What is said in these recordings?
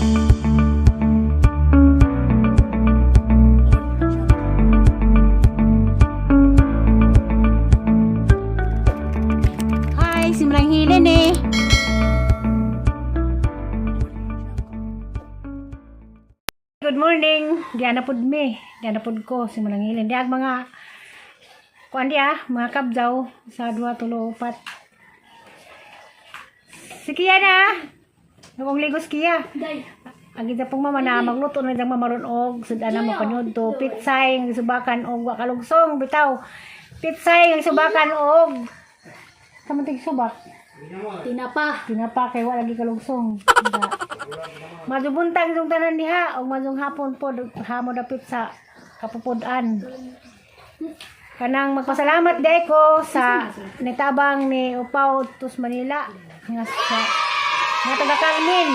Hi, si Manang Helen eh. Good morning. Diyan na pud mi. Diyan na pud ko si Manang Helen. Diyan mga kuan di ah, mga kabdaw sa duha, tulo, upat. Si Kia na. Nagong ligos Kia. Ang kita pong mama na magluto na diyang mamaron og sudan na mo kanyod to pitsay ang subakan og wa kalugsong bitaw. Pitsay ang subakan og kamunting subak. Tinapa. Tinapa kay wa lagi kalugsong. Majubuntag itong tanan diha og majung hapon pod hamo dapit sa kapupud-an. Kanang magpasalamat day ko sa nitabang ni Upaw Tus Manila nga sa nga taga Carmen.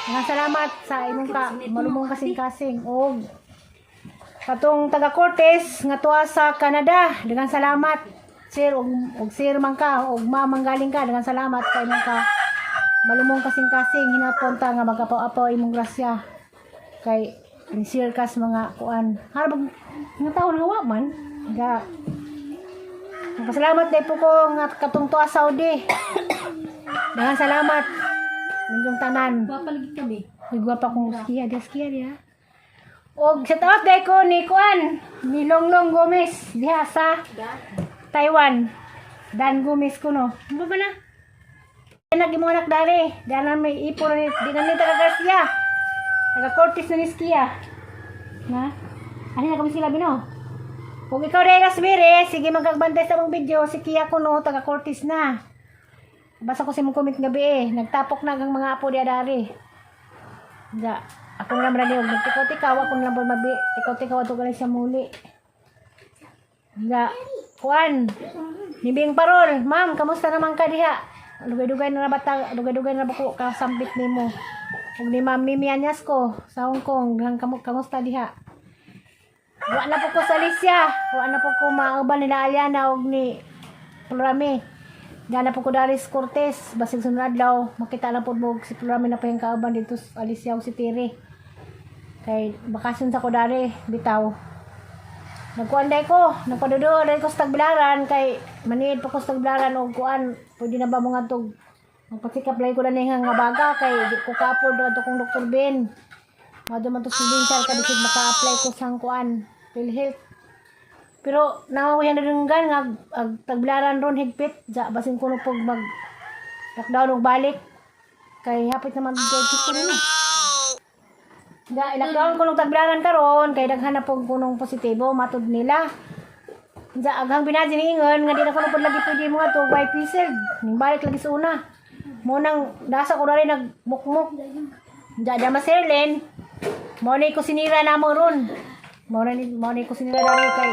Nga salamat sa imong ka malumong kasing-kasing og katong taga Cortes nga tuwa sa Canada. Daghang salamat, sir, og sir man ka og mamanggaling ka, daghang salamat sa imong ka malumong kasing-kasing. Hinapon ta nga magapaw-apaw imong grasya kay ni share ka sa mga kuan harbog nga taon nga wa man ga. Nagpasalamat day po ko nga katong tuwa Saudi. Daghang salamat ninyong tanan. Papalagi kami. Uy, gwapa kong skiya, dia skiya dia. Og shout out day ko ni Kuan, ni Longlong Gomez diha sa Taiwan. Dan Gomez ko no. Ano ba na? Anak imo anak dare. Diha na may ipo na ni di na ni taga Garcia. Taga Cortez na ni skiya. Na? Ano na kami sila bino? Kung ikaw dahil Rasmere, sige magkagbantay sa mong video, si Kia kuno, taga Cortez na. Basta ko si mong comment gabi eh. Nagtapok na ang mga apo diya dari. Ja, ako na naman og nagtikaw-tikaw, ako na lang po mabi. Tikaw-tikaw ato galing siya muli. Ja, Juan, nibing parol, ma'am, kamusta naman ka diha? Dugay-dugay na na bata, dugay-dugay na ba ko kasambit nimo? Ug ni Ma'am Mimi Anyas ko sa Hong Kong, dahang kamusta diha? Wa na po ko sa Alicia, wa na po ko mauban nila Aliana og ni Florame. Diyan na po ko Daris Cortez, basig sunod adlaw, makita lang po mo si Florame na pa yung kauban dito sa Alicia og si Tiri. Kay bakasyon sa ko dari, bitaw. Nagkuan day ko, nagpadudo day ko sa tagbilaran kay maniid pa ko sa tagbilaran og kuan, pwede na ba mo nga tog magpasikap lagi ko na nga nga baga kay di ko ka-afford ato kong Dr. Ben. Mado man to sa provincial kay bisig maka-apply ko sa kuan, PhilHealth. Pero nangakuha na rin gan nga ag tagbilaran ron higpit, ja basin kuno pog mag lockdown og balik kay hapit naman kay ko nino. Da, i-lockdown ko nung tagbilaran karon kay daghan na pog kunong positibo matud nila. Ja, aghang binadji ni ingon nga di na kuno pud lagi pwede mo ato by pisel. Ning balik lagi sa una. Mo nang nasa ko na rin nagmukmuk. Ja, da maserlen. Mo na ko sinira na mo ron. Mo na ko sinira dali kay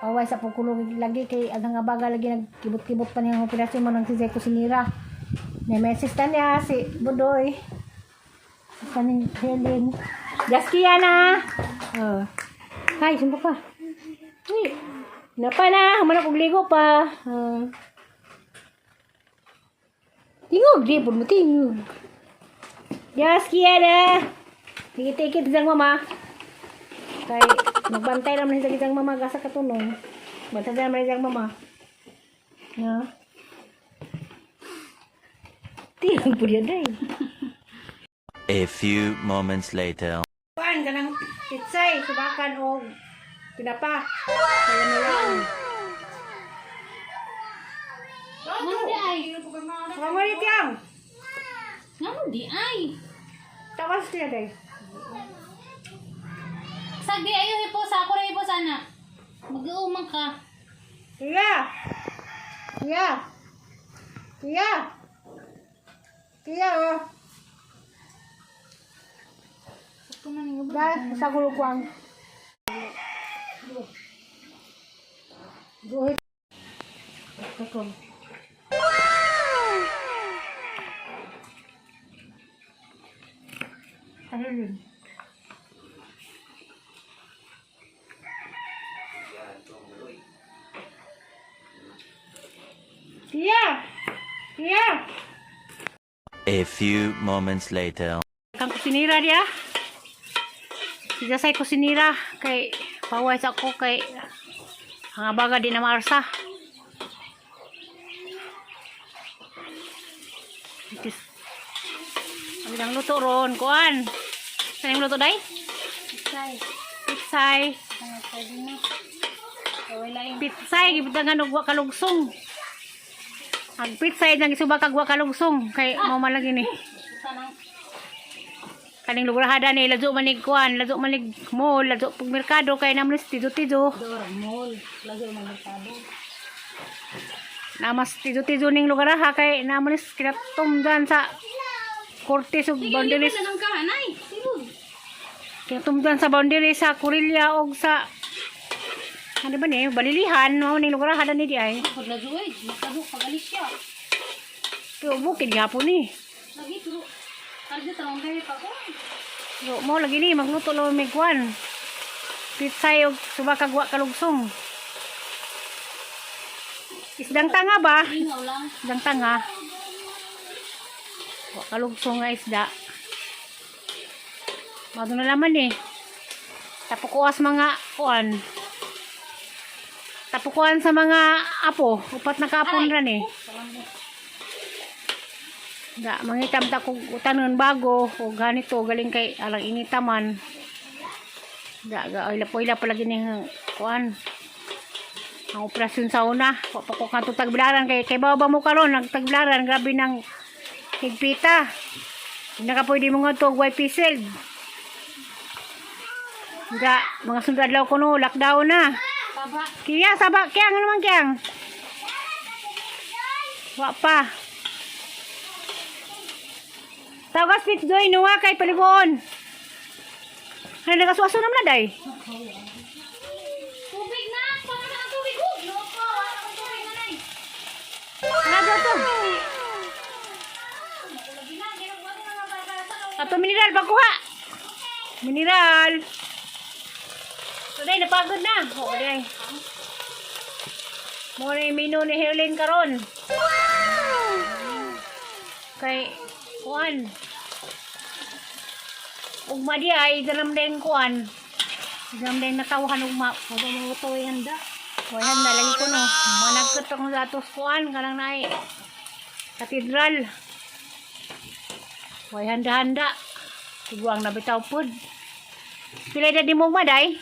away sa pagkulong lagi kay aghang nga baga lagi nagkibot-kibot pa niyang operasyon mo nang si Zeko sinira. Ni message ta niya si Budoy. Kaning Helen. Jaskia na. Oh. Hi, sumbo ka. Uy. Napa na, human og ligo pa. Oh. Tingog, di pud mo tingog. Jaskia na. Tikit-tikit isang mama. Kay magbantay naman sa isang mama gasa katunong. Bantay naman isang mama. Na. Tingog pud yan day. A few moments later. Kuan kanang pitsay subakan og pinapa. Kaya na lang. Ngano di ay? Mga tiyang. Ngano di ay? Tawas siya day. Sagdi ayo hipo sa ako ra hipo sana. Mag-uumang ka. Tiya. Tiya. Tiya. Tiya oh. Da, sa kulukwang. Guhit. Kakom. Ayun. Tiya! Tiya! A few moments later. Daghang kusinira diya. Si Jasay kusinira kay paway sa ako kay ang abaga di na maarsa. Itis. Ang ilang luto ron, kuan. Saan yung luto, day? Pitsay. Pitsay. Ano, pwede na. Wala yung Pitsay, gibutangan og wa kalugsong. Ang pitsay nang isuba kag wa kalugsong kay mao man lagi ni. tanang Kaning lugarhada ni ladyo manig kuan, ladyo manig mall, ladyo pug merkado kay namlis tido-tido. door mall. Lagi ang merkado. Namas tido-tido ning lugar ha kay namalis kinatumdan sa korte ug boundaries. Sige, ka, anay. Silod. Kinatumdan sa boundary sa Kurilya og sa ano ba ni Balilihan mao ning lugar ha ni di ay. Pag ladyo eh. Merkado, pag alis siya. Pero bukid gapon ni. Lagi, pero karga tanong kayo pa ko. Yo, mo lagi ni magluto lo may kuan. Pitsay og suba kag wa kalugsong. Isdang tanga ba? Ingaw lang. Isdang tanga. Wa kalugsong nga isda. Mao na laman eh. Tapukuas mga kuan. Tapukuan sa mga apo. Upat na kaapon ran eh. Da, mangitam ta kog utanon bago o ganito galing kay alang initaman. Da, ga oila po ila palagi ni kuan. Ang operasyon sa una, wa pa ko kanto tagbilaran kay kay bawa ba mo karon nagtagbilaran grabe nang higpita. Hindi ka pwede mo nga to YP sale. Da, mga sundadlaw ko no, lockdown na. Taba. Kiya, saba, kiyang, ano man kiyang? Wa pa. Tagas pit doy, nuwa kay paligoon. Ano nagasuaso naman na day? Tubig na! Paano na ang tubig? Oh, loko! Wala akong tubig na, nay. Ano to? Lagi na, ginagawa ko na nga para sa Ato mineral pagkuha. Mineral. So day, napagod na. Oo, day. Mo na yung menu ni Herlin karon. Kay kuan. Ugma di ay dalam din kuan. Dalam din natawhan ugma. Huwag mo ito ay handa. Wayan na lagi ko no. Managkot akong datos kuan kanang naay. Katedral. Way handa-handa. Tiguang nabitaw pod. Pila edad ni mo maday?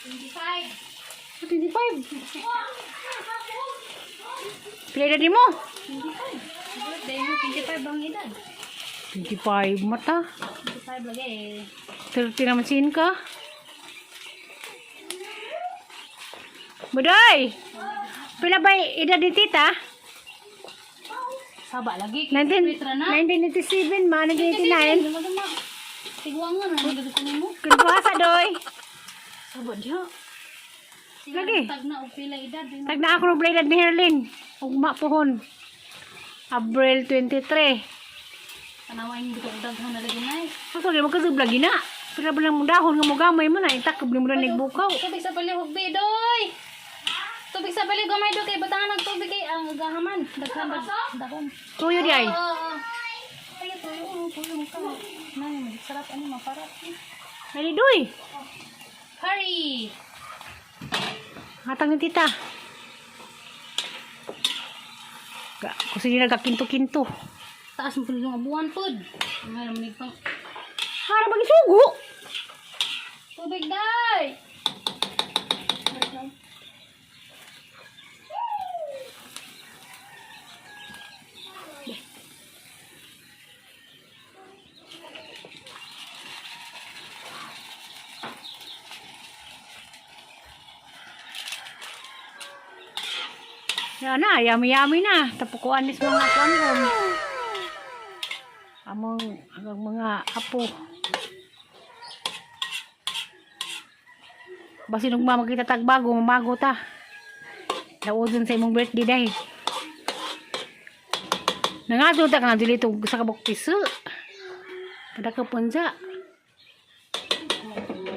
25. 25. Pila edad ni mo? 25. Birthday mo, 25 ang edad. 25 mata. 25 lagi eh. 30 naman sin ka. Buday! Pila ba edad ni tita? Saba lagi. 19, Petra na. 1987 ma, 1989. Luma-luma. Tiguan nga na, nagagato mo. Kintuhasa doy. Saba diha. Sila Lagi. tag na og pila edad. Di na. Tag na ako ng edad ni Herlin. Ugma pohon. Abril 23. Tanawa yung dito daghan na lagi na. Asa di magkasub lagi na. Pila ba lang dahon nga mogamay mo na itakab ni mo na nigbukaw. Tubig sa baliw hugbi doy. Tubig sa baliw gamay do kay batangan og tubig kay ang gahaman. Daghan ba? Daghan. Tuyo di ay. Oo. oo. Ay, tuyo, oh, tuyo mo ka. Nay, sarap ano maparap. Dali doy. Hurry. Hatang ni tita. Ga, kusi ni nagkakinto-kinto. Taas mo pud yung abuan pod. May manig pang Para magisugo. tubig day. Yan na, yummy-yummy na. Tapukuan is mga kuan ron. Among ang mga apo. Basin ug makita tag bago, mamago ta. Laodon sa imong birthday day. Nangadto ta nga dili tog sa kabok piso. Pada ka punja.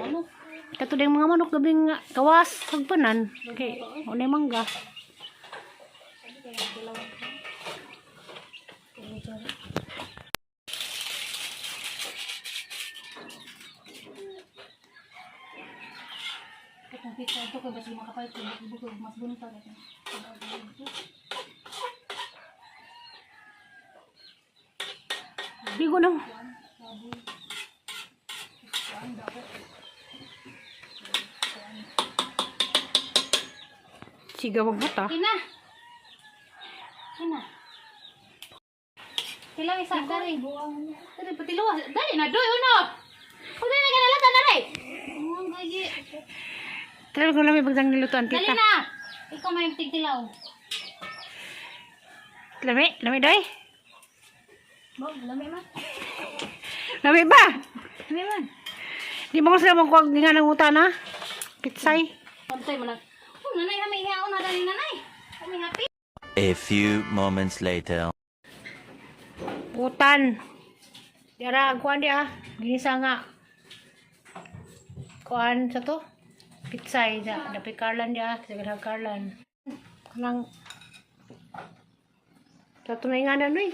Ano? Kato ding mga manok gabing kawas pagpanan. Kay unay mangga. Pizza ito kay basi makapalit ko bukog mas buntag ito. Di ko na. Siga wag buta. Kina. Kina. Tilaw isa dali. Dali patilaw. Dali na doy uno. Uno na kanalata dali. Ang gagi. Try ko lang may bagdang nilutuan, Dali tita. na. Ikaw may tigtilaw. Lami, lami day. Bo, lami man. Lami ba? Lami man. Di mo ko sila magkuwag nga ng uta na. Pitsay. Pantay man. Oh, nanay kami ihaon na dali nanay. Kami happy. A few moments later. Utan. Diara, ang kuan di ah. Ginisa nga. Kuan sa to? Pitsay. Da, dapi Carlan di ah. Sige na Carlan. Kanang sa to na nga na nuy.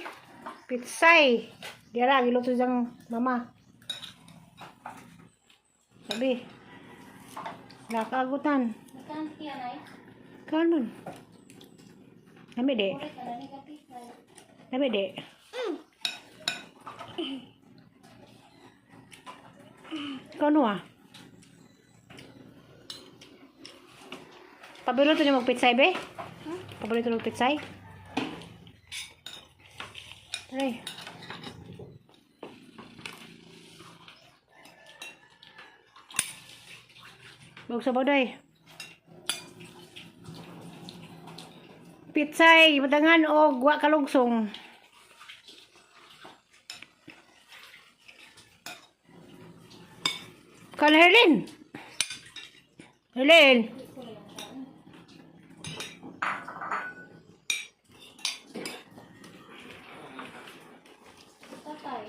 Pitsay. Diara, giluto siyang mama. Sabi. Wala kaagutan. Kan siya nay. Kanon. Lami di. Lami di. Kano ah? Paborito niyo magpitsay, be? Paborito niyo magpitsay? Aray. Bug sa day. Pitsay, batangan og wa kalugsong. Kal Helen. Helen. Tatay.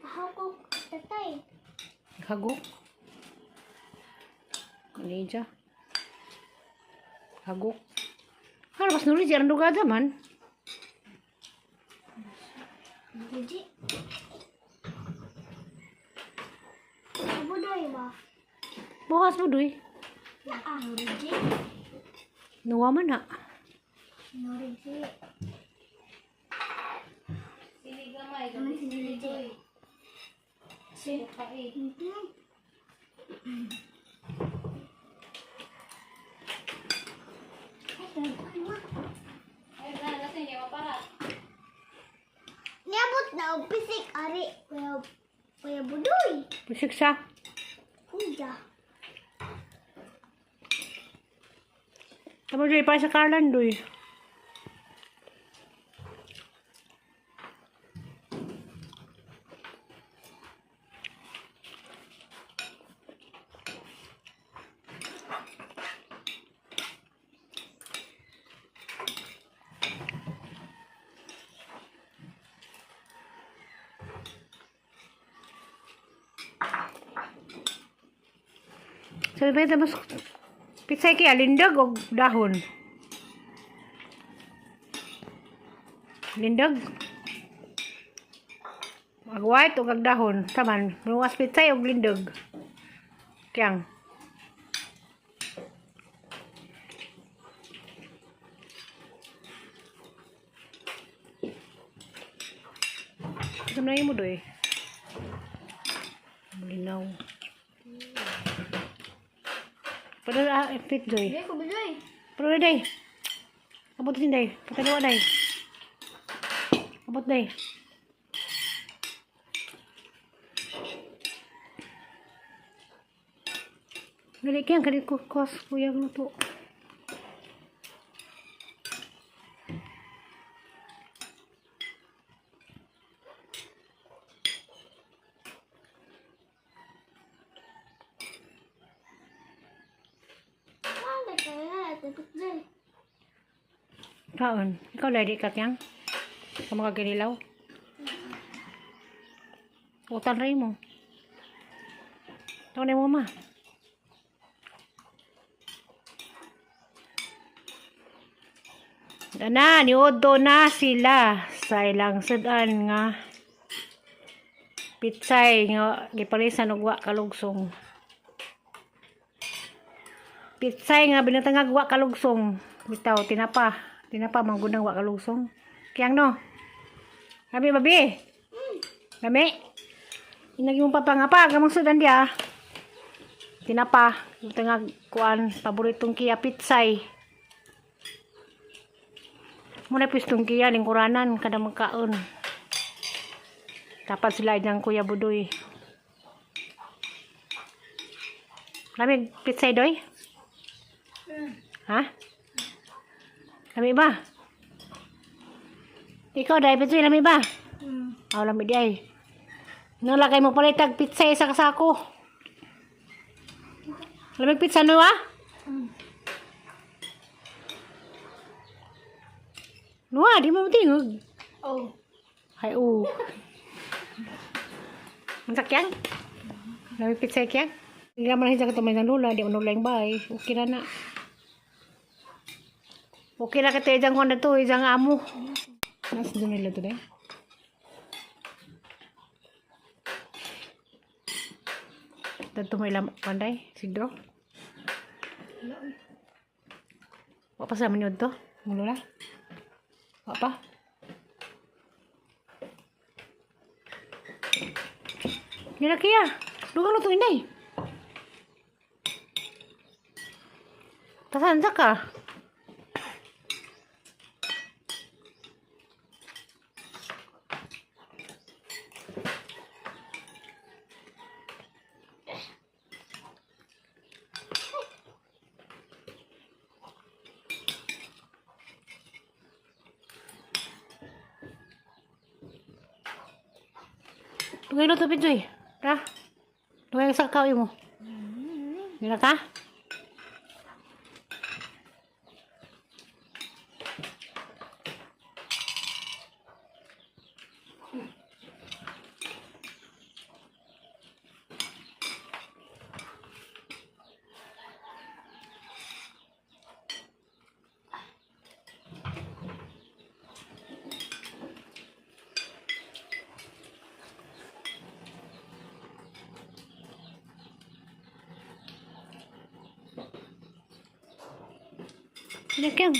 Hagok tatay. Hagok. Kanija. Hagok. Ano mas nulis jaran dugada man. Buji. Budoy ba? Bukas mo duy. Ah, buji. Nuwa man ha. Nuriji. Dili gamay gamay dili doy. Si. Kae. Ay, na natin niya para. Niabot na og pisik ari kuya kuya Budoy. Pusik sa. Kuya. Tama duy pa sa Carlan duy. Sabi pa tapos pitsay kaya lindag o dahon? Lindag. Ag white o ag dahon. Taman, luwas pitsay og lindag. Kyang. Ito na mo doy. Linaw. Pero ah, fit doy. Hindi ko Budoy. Pero day. Abot din day. Patalawa day. Abot day. Dali kaya kali ko kos kuya luto. Wala kaya tapos Budoy. Kaon. Ikaw lady ka kiyang. Sa mga ginilaw. Utan rin mo. Taon na mo ma. Ana, niudto na sila sa ilang sudan nga Pitsay nga gipalisan og wa kalugsong. Pitsay nga binatangag wa kalugsong. Bitaw tinapa, tinapa man gud wa kalugsong. Kiyang no. Abi babi. Lami. Inagi mong papangapa gamang sudan dia. Tinapa, tangag kuan paboritong kiya pitsay. Muna pistong kiya lingkuranan kada magkaon. Dapat sila diyang Kuya Budoy. Lamig pitsay doy? Ha? Lami ba? Ikaw dai pitsay lami ba? Aw lami di ay. Nalagay mo pala tag pitsay sa kasako. Lamig pizza no ah? Nuha, di mo matingog. Oh. Ay, oo. Ang sakyan? Lamig pizza kyan? Hindi naman siya katumay ng lula, di mo nula yung bahay. Okay na na. Okay na kita ijang kung na to, ijang amo. Nasa doon nila today? Tanto mo ilang panday, sigdo. Wa pa sa man to, mula. Wa pa. Nila kaya, lugang luto inday. Tasan sa ka? Lugay luto, Pinsoy. Ra. Lugay sa kawin mo. Nila ka? Nila kyang.